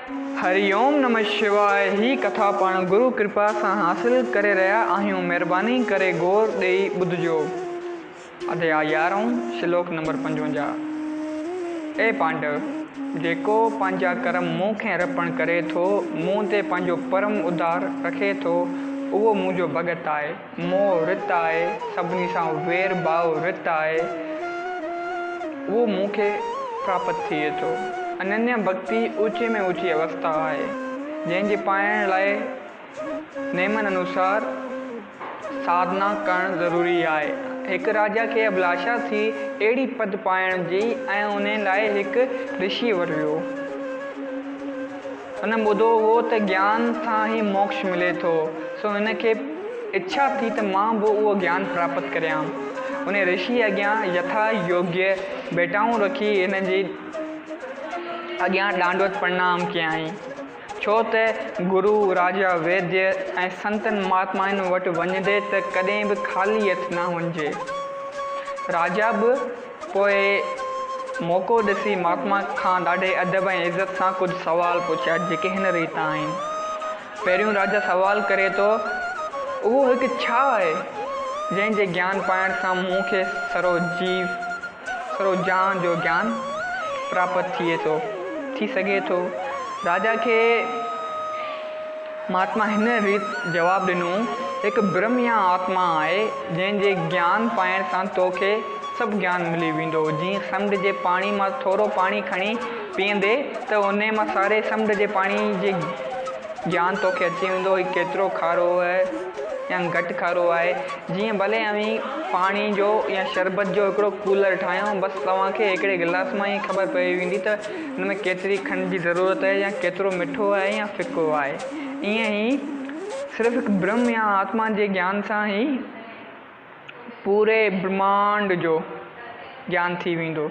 هري اوم نمه شواء هي ڪٿا پاڻ گرو ڪرپا سان حاصل ڪري رهيا آهيون مهرباني ڪري غور ڏئي ٻڌجو. اڌياء يارهون شلوڪ نمبر 55. اي پانڊو! جيڪو پنهنجا ڪرم مون کي ارپڻ ڪري ٿو، مون تي پنهنجو پرم اڌار رکي ٿو، اهو منهنجو ڀڳت آهي. موهه رت آهي، سڀني سان وير ڀاء رت آهي، اهو مون کي پراپت ٿئي ٿو. اننيا ڀڳتي اوچي ۾ اوچي اوسٿا آهي، جنهن جي پائڻ لاء نيمن انوسار ساڌنا ڪرڻ ضروري آهي. هڪ راجا کي اڀلاشا ٿي اهڙي پد پائڻ جي ۽ انهي لاء هڪ رشي وٽ ويو. هن ٻڌو هو ته گيان سان ئي موڪش ملي ٿو، سو هن کي اڇا ٿي ته مان به اهو گيان پراپت ڪريان. انهي رشي اڳيان يٿا يوگيه ڀيٽائون رکي هن جي اڳيان ڏانڊوت پرنام ڪيائين. ڇو ته گرو، راجا، ويديه ۽ سنتن مهاتمائن وٽ وڃجي ته ڪڏهن به خالي هٿ نه وڃجي. راجا به پوء موقعو ڏسي مهاتما کان ڏاڍي ادب ۽ عزت سان ڪجهه سوال پڇيا، جيڪي هن ريت آهن. پهريون راجا سوال ڪري ٿو، اهو هڪ ڇا آهي، جنهن جي گيان پائڻ سان مون کي سرو جيو، سرو جهان جو گيان پراپت ٿئي ٿو، ٿي سگهي ٿو. راجا کي مهاتما هن ريت جواب ڏنو، هڪ برهم يا آتما آهي، جنهن جي گيان پائڻ سان تو کي سڀ گيان ملي ويندو. جيئن سمنڊ جي پاڻي مان ٿورو پاڻي کڻي پيئندي ته انهي مان ساري سمنڊ جي پاڻي جي گيان توکي اچي ويندو هي ڪيترو کارو آهي يا گهٽ کارو آهي. جيئن ڀلي اوهين پاڻي جو يا شربت جو هڪڙو ڪولر ٺاهيو بس توهان کي هڪڙي گلاس مان ئي خبر پئي ويندي ته هن ۾ ڪيتري کنڊ جي ضرورت آهي يا ڪيترو مٺو آهي يا ڦڪو آهي. ائين ئي صرف هڪ برهم يا آتما جي گيان سان ئي پوري برهمانڊ جو گيان ٿي ويندو.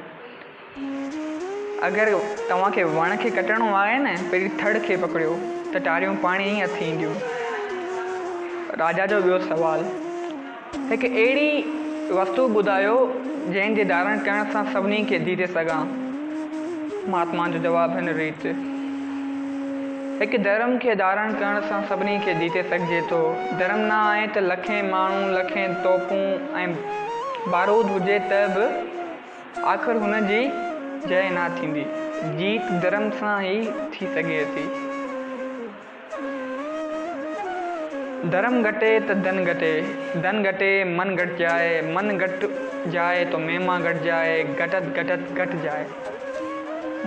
اگر توهان کي وڻ کي ڪٽڻو آهي نه پهرين ٿڙ کي پڪڙيو ته ٽاريون پاڻ ئي هٿ اينديون. راجا جو ٻيو سوال، هڪ اهڙي وستو ٻڌايو جنهن جي ڌارڻ ڪرڻ سان سڀني کي جيتي سگهان. مهاتما جو جواب هن ريت، هڪ ڌرم کي ڌارڻ ڪرڻ سان سڀني کي جيتي سگهجي ٿو. ڌرم نه آهي ته لکين ماڻهو، لکين توپون ۽ بارود هجي ته به آخر هن جي جئه نه ٿيندي. جيت ڌرم سان ئي ٿي سگهي ٿي. ڌرم گهٽي ته ڌن گهٽي، ڌن گهٽي من گهٽ جائي، من گهٽ جائي تو مهما گهٽ جائي، گهٽت گهٽت گهٽ جائي.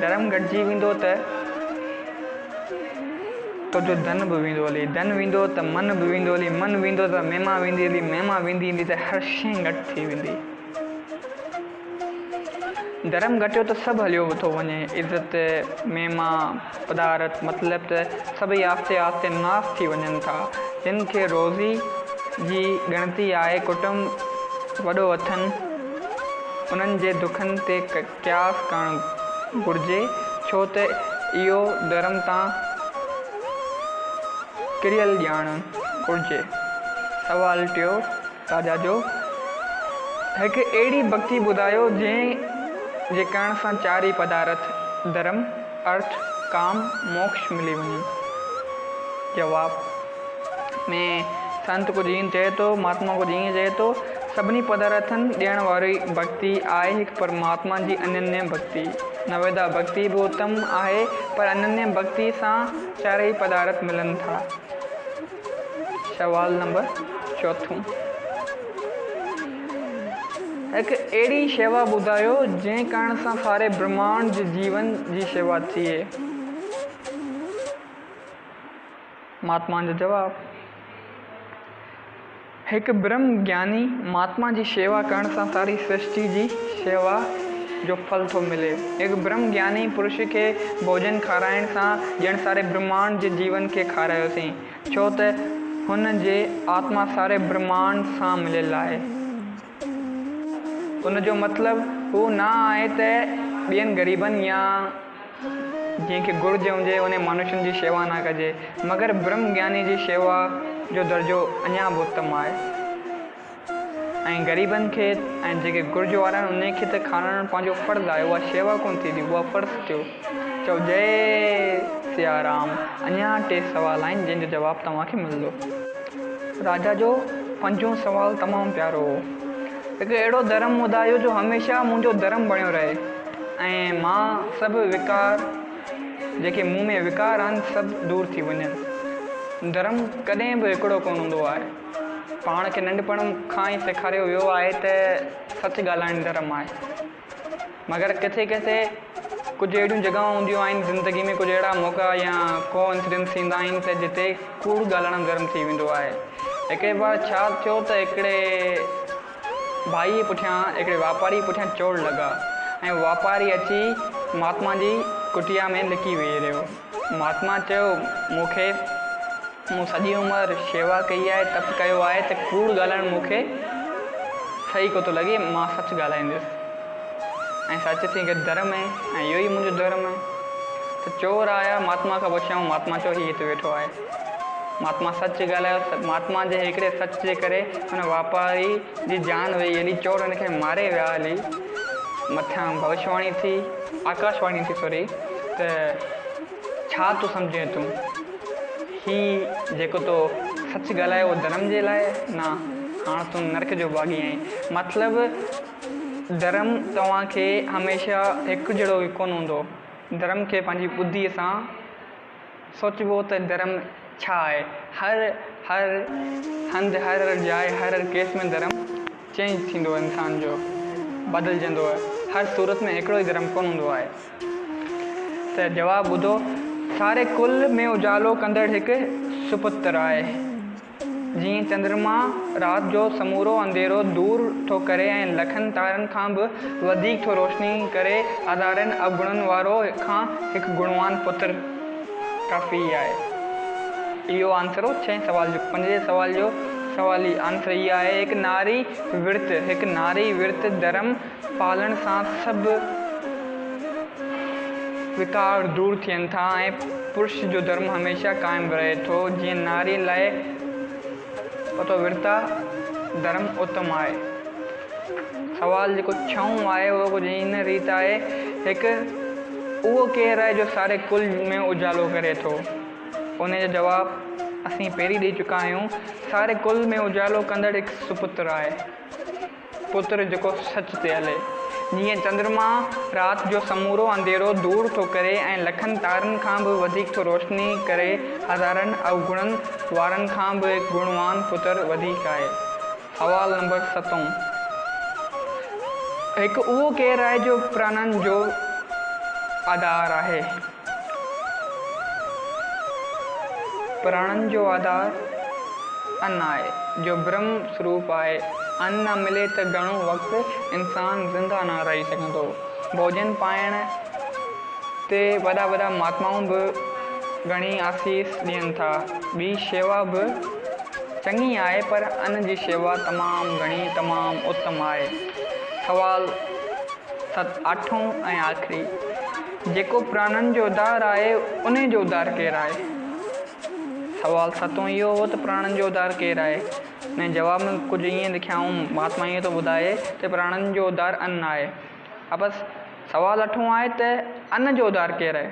ڌرم گهٽجي ويندو ته تنهنجو ڌن به ويندو هلي، ڌن ويندو ته من به ويندو هلي، من ويندو ته مهما ويندي هلي، مهما ويندي هلي ته هر شيء گهٽ ٿي ويندي. ڌرم گهٽيو ته سڀ هليو ٿو وڃي، عزت، مهما، پدارت، مطلب ته سڀئي آهستي آهستي ناس ٿي وڃن ٿا. جن کي روزي جي ڳڻتي آهي، ڪٽنب وڏو اٿن، انهن جي دکن تي قياس ڪرڻ گهرجي، ڇو ته اهو ڌرم تان ڪريل ڄاڻڻ گهرجي. سوال ٽيو. راجا جو هڪ اهڙي ڀڳتي ٻڌايو جنهن جي ڪرڻ سان چار ئي پدارٿ، ڌرم، ارٿ، ڪام، موڪش ملي وڃن. جواب ۾ سنت ڪجهه ائين چئي ٿو، مهاتما ڪجهه ائين چئي ٿو، سڀني پدارٿن ڏيڻ واري ڀڳتي آهي هڪ پرماتما جي اننيه ڀڳتي. نويدا ڀڳتي به اتم آهي پر اننيه ڀڳتي سان چارئي پدارٿ ملن ٿا. سوال نمبر چوٿون، هڪ اهڙي شيوا ٻڌايو جنهن ڪرڻ سان ساري برهمانڊ جي جيون جي شيوا ٿئي؟ مهاتما جو جواب، هڪ برهم گياني مهاتما جي شيوا ڪرڻ سان ساري سرشٽي جي شيوا جو ڦل ٿو ملي. هڪ برهم گياني پرش کي ڀوڄن کارائڻ سان ڄڻ ساري برهمانڊ جي جيون کي کارايوسين. ڇو ته هن جي آتما ساري برهمانڊ سان مليل آهي. ان جو مطلب هو نه آهي ته ٻين غريبن يا جنهن کي گهرج هجي انهي مانوشن جي شيوا نه ڪجي، مگر برهم گياني جي شيوا جو درجو اڃا به اتم آهي. ۽ غريبن کي ۽ جيڪي گهرج وارا آهن انهن کي ته کارائڻ پنهنجو فرض آهي اها شيوا ڪونه ٿيندي اها فرض ٿيو. چئو جئي سيارام. اڃا ٽي سوال آهن جنهن جو جواب توهان کي ملندو. راجا جو پنجون سوال تمام پيارو هو. هڪ اهڙو ڌرم ٻڌايو جو هميشه منهنجو ڌرم بڻيو رهي ۽ مان سڀ وڪار جيڪي مون ۾ وڪار آهن سڀ دور ٿي وڃن. ڌرم ڪڏهن به هڪڙو ڪونه هوندو آهي. پاڻ کي ننڍپڻ کان ئي سيکاريو ويو آهي ته سچ ڳالهائڻ ڌرم آهي. مگر ڪٿي ڪٿي ڪجهه اهڙيون جڳهون هونديون آهن زندگي ۾ ڪجهه اهڙا موقعا يا ڪو انسيڊنٽس ٿيندا آهن ته جتي ڪوڙ ڳالهائڻ ڌرم ٿي ويندو آهي. هڪڙي بار ڇا ٿيو ته هڪڙي ڀائيء پٺيان هڪڙي واپاريء پٺيان چور لڳا ۽ واپاري اچي مهاتما جي ڪٽيا ۾ لڪي ويهي رهيو. مهاتما چيو مون کي مون سڄي عمر شيوا ڪئي آهي، تپ ڪيو آهي ته ڪوڙ ڳالهائڻ مون کي صحيح ڪو ٿو لڳي، مان سچ ڳالهائيندس ۽ سچ سين گڏ ڌرم آهي ۽ اهو ئي منهنجو ڌرم آهي. ته چور آيا، مهاتما کان پڇيائون، مهاتما چيو هي هت ويٺو آهي. مهاتما سچ ڳالهايو، مهاتما جي هڪڙي سچ جي ڪري ان واپاري جي جان وئي هلي، چور هن کي ماري ويا هلي، مٿان ڀوشواڻي ٿي، آڪاشواڻي ٿي سوري ته ڇا ٿو سمجهين تون؟ هي جيڪو تو سچ ڳالهايو اهو ڌرم جي لاء؟ نه، هاڻ تون نرڪ جو ڀاڳي آهين. مطلب ڌرم توهان کي هميشه هڪجهڙو ئي ڪونه هوندو. ڌرم کي پنهنجي ٻڌيء سان سوچبو ته ڌرم ڇا آهي. هر هر هنڌ، هر هر جاء، هر هر ڪيس ۾ ڌرم چينج ٿيندو انسان جو بدلجندو. هر صورت ۾ هڪڙو ئي ڌرم ڪونه هوندو آهي. ته جواب ٻڌو، ساري ڪل ۾ اجالو ڪندڙ هڪ سپتر آهي. جيئن چندرما رات جو سمورو انڌيرو دور ٿو ڪري ۽ لکن تارن کان به وڌيڪ ٿو روشني ڪري، هزارين اوگڻن وارو کان هڪ گڻوان پتر ڪافي آهي. اهو آنسر هو ڇهين سوال جو. پنجين سوال جو سوالي آنسر هي آهي، هڪ ناري ورت، هڪ ناري ورت ڌرم پالڻ سان سڀ وڪار دور ٿين ٿا ۽ پرش جو ڌرم هميشه قائم رهي ٿو، جيئن ناريء لاء پتوورتا ڌرم اتم آهي. سوال جيڪو ڇهون آهي اهو ڪجهه هن ريت آهي، هڪ اهو ڪير آهي جو ساري ڪل ۾ اجالو ڪري ٿو؟ ان جو جواب اسين پهرين ڏئي چڪا آهيون، ساري ڪل ۾ اجالو ڪندڙ هڪ سپتر آهي. پتر جيڪو سچ تي هلي. جيئن چندرما رات جو سمورو انڌيرو دور ٿو ڪري ۽ لکن تارن کان به وڌيڪ ٿو روشني ڪري، هزارن اوگڻن وارن کان به هڪ گڻوان پتر وڌيڪ آهي. سوال نمبر ستون. هڪ اهو ڪير آهي جو پراڻن جو آڌار آهي؟ پراڻن جو آڌار ان آهي، جو برهم سروپ آهي. ان نه ملي ته گهڻو وقت انسان زنده نه رهي سگهندو. ڀوڄن پائڻ تي وڏا وڏا مهاتمائون به گهڻي آسيس ڏين ٿا. ٻي شيوا به چڱي آهي پر ان جي شيوا تمام گهڻي تمام اتم آهي. سوال ست آٺون ۽ آخري، جيڪو پراڻن جو اڌار آهي، انهي جو اڌار ڪير آهي؟ سوال ستون اهو هو ته پراڻن جو اڌار ڪير آهي؟ ۽ جواب ۾ ڪجهه ائين لکيائون، مهاتما ائين ٿو ٻڌائي ته پراڻن جو اڌار ان آهي. بس سوال اٺون آهي ته ان جو اڌار ڪير آهي؟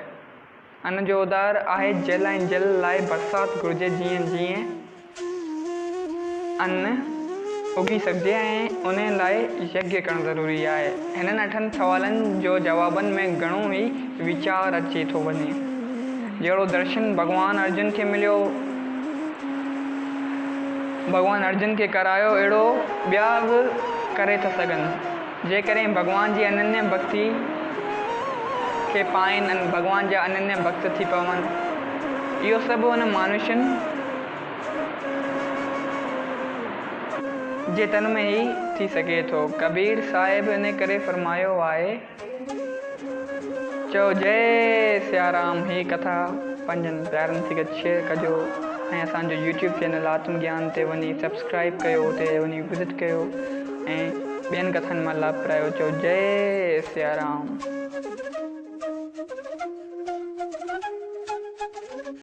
ان جو اڌار آهي جل ۽ جل لاء برسات گهرجي جيئن جيئن ان اگهي سگهجي ۽ انهي لاء يگيه ڪرڻ ضروري آهي. هنن اٺن سوالن جو جوابن ۾ گهڻو ئي ويچار اچي ٿو وڃي. جهڙو درشن ڀڳوان ارجن کي مليو، ڀڳوان ارجن کي ڪرايو اهڙو ٻيا به ڪري ٿا سگهن. جيڪڏهن ڀڳوان جي اننيه ڀڳتي کي پائين ۽ ڀڳوان جا اننيه ڀڳت ٿي پون. اهو سڀ ان مانوشن جي تن ۾ ئي ٿي سگهي ٿو. ڪبير صاحب ان ڪري فرمايو آهي. چئو جئي سيارام هي ڪٿا پنهنجن پيارن سين گڏ شيئر ڪجو ۽ اسان جو يوٽيوب چينل آتم گيان تي وڃي سبسڪرائب ڪيو اتي وڃي وزٽ ڪيو ۽ ٻين ڪٿائن مان لاڀ پرايو چئو جئي سيارام.